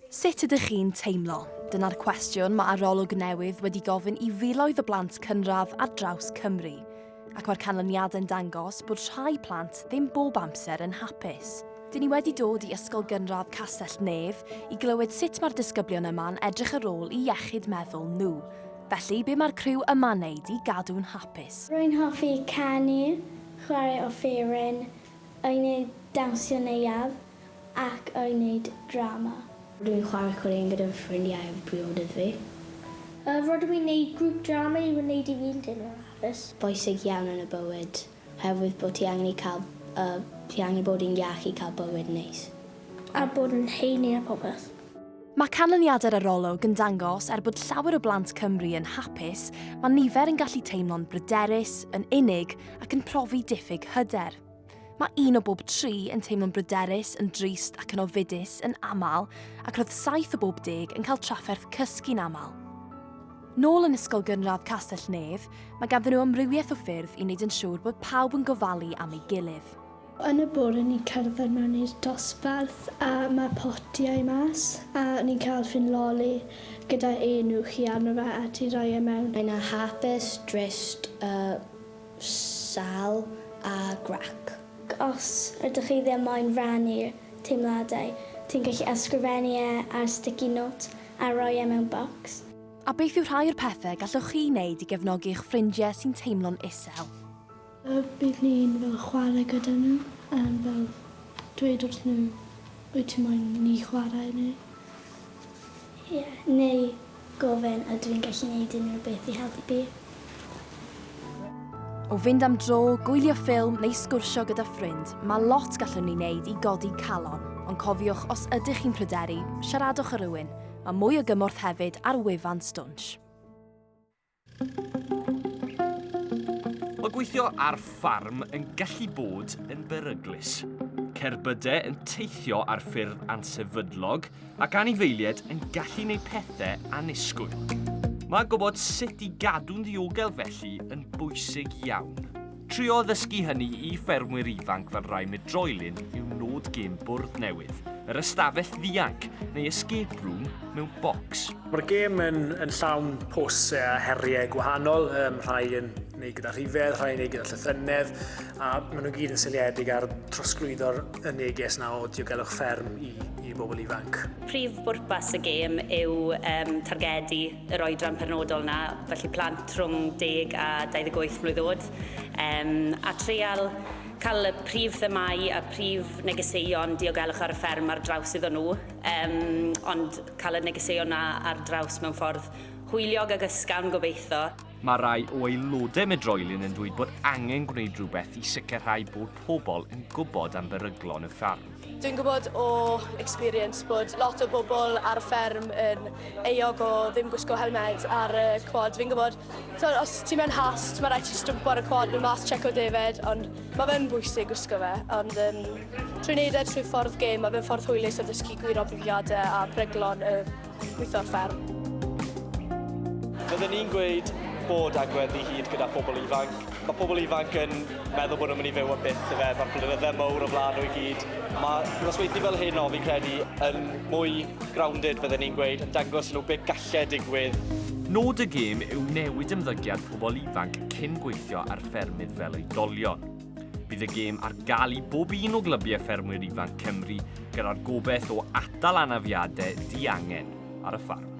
Sut ydych chi'n teimlo? Dyna'r cwestiwn mae arolwg newydd wedi gofyn i filoedd o blant cynradd ar draws Cymru. Ac mae'r canlyniadau'n dangos bod rhai plant ddim bob amser yn hapus. Dyn ni wedi dod i Ysgol Gynradd Castell Nedd i glywed sut mae'r disgyblion yma'n edrych ar ôl i iechyd meddwl nhw. Felly, be mae'r criw yma'n neud i gadw'n hapus? Rwy'n hoffi canu, chwarae offeryn, ei wneud dawnsio neuadd ac ei wneud drama. Rwy'n chwarae chwaraeon gyda fy ffrindiau a briodydd fi. Rydw i'n wneud grŵp drama i wneud i fi'n teimlo'n hapus. Bwysig iawn yn y bywyd oherwydd bod ti angen i cael yy ti angen bod yn iach i cael bywyd neis. A bod yn heini a popeth. Mae canlyniadau'r arolwg yn dangos er bod llawer o blant Cymru yn hapus, mae nifer yn gallu teimlo'n bryderus, yn unig ac yn profi diffyg hyder. Mae un o bob tri yn teimlo'n bryderus, yn drist ac yn ofidus yn aml, ac roedd saith o bob deg yn cael trafferth cysgu'n aml. Nôl yn Ysgol Gynradd Castell Nedd, mae ganddyn nhw amrywiaeth o ffyrdd i wneud yn siŵr bod pawb yn gofalu am ei gilydd. Yn y bore ni'n cerdded mewn i'r dosbarth a mae potiau mas a ni'n cael ffyn loli gyda enw chi arno fe a ti'n rhoi e mewn. Mae 'na hapus, drist, yy sal a grac. Os ydych chi ddim moyn rhannu'r teimladau, ti'n gallu ysgrifennu e ar sticky note a rhoi e mewn bocs. A beth yw rhai o'r pethau gallwch chi wneud i gefnogi eich ffrindiau sy'n teimlo'n isel? Bydd ni'n fel chwarae gyda nhw a fel dweud wrth nhw wyt ti moyn ni chwarae neu. Ie, neu gofyn ydw i'n gallu neud unrhyw beth i helpu. O fynd am dro, gwylio ffilm neu sgwrsio gyda ffrind, mae lot gallwn ni wneud i godi calon. Ond cofiwch, os ydych chi'n pryderu, siaradwch â rhywun. Mae mwy o gymorth hefyd ar wefan Stwnsh. Mae gweithio ar ffarm yn gallu bod yn beryglus. Cerbydau yn teithio ar ffyrdd ansefydlog, Ac anifeiliaid yn gallu gwneud pethau annisgwyl. Mae gwybod sut i gadw'n ddiogel felly yn bwysig iawn. Trio addysgu hynny i ffermwyr ifanc fel rhai Mydroilyn yw nod gêm bwrdd newydd, yr ystafell ddianc, neu escape room mewn bocs. Mae'r gêm yn, yn llawn posau a heriau gwahanol, um, rhai yn neu gyda rhifedd, rhai yn neu gyda llythrennedd, a maen nhw gyd yn seiliedig ar trosglwyddo'r y neges 'na o diogelwch fferm i, i bobl ifanc. Prif bwrpas y gêm yw um, targedu yr oedran penodol 'na, felly plant rhwng 10 a 28 mlwydd oed, um, a treial cael y prif themâu a prif negeseuon diogelwch ar y fferm ar draws iddyn nhw, um, ond cael y negeseuon 'na ar draws mewn ffordd hwyliog ac ysgafn gobeithio. Mae rhai o aelodau Medroilyn yn dweud bod angen gwneud rhywbeth i sicrhau bod pobl yn gwybod am beryglon y ffarm. Dwi'n gwybod o experience bod lot o bobl ar y fferm yn euog o ddim gwisgo helmed ar y quad. Fi'n gwybod, so, os ti mewn hast, mae rhaid ti jyst dwmpo ar y quad, mynd mas, checo defed, ond mae fe'n bwysig gwisgo fe. Ond um, trwy wneud e trwy ffordd gêm, mae fe'n ffordd hwylus o ddysgu gwir oblygiadau a peryglon y gweithio ar fferm. Fydden ni'n gweud bod agwedd ddi hyd gyda pobl ifanc. Mae pobl ifanc yn meddwl bod nhw'n mynd i fyw am byth ife, mae'r blynydde mowr o flaen nhw i gyd. Mae nosweithi fel hyn o, fi'n credu, yn mwy grounded fydden ni'n gweud, yn dangos nhw beth galle digwydd. Nod y gêm yw newid ymddygiad pobl ifanc cyn gweithio ar ffermydd fel oedolion. Bydd y gêm ar gael i bob un o glybiau Ffermwyr Ifanc Cymru gyda'r gobaith o atal anafiadau diangen ar y ffarm.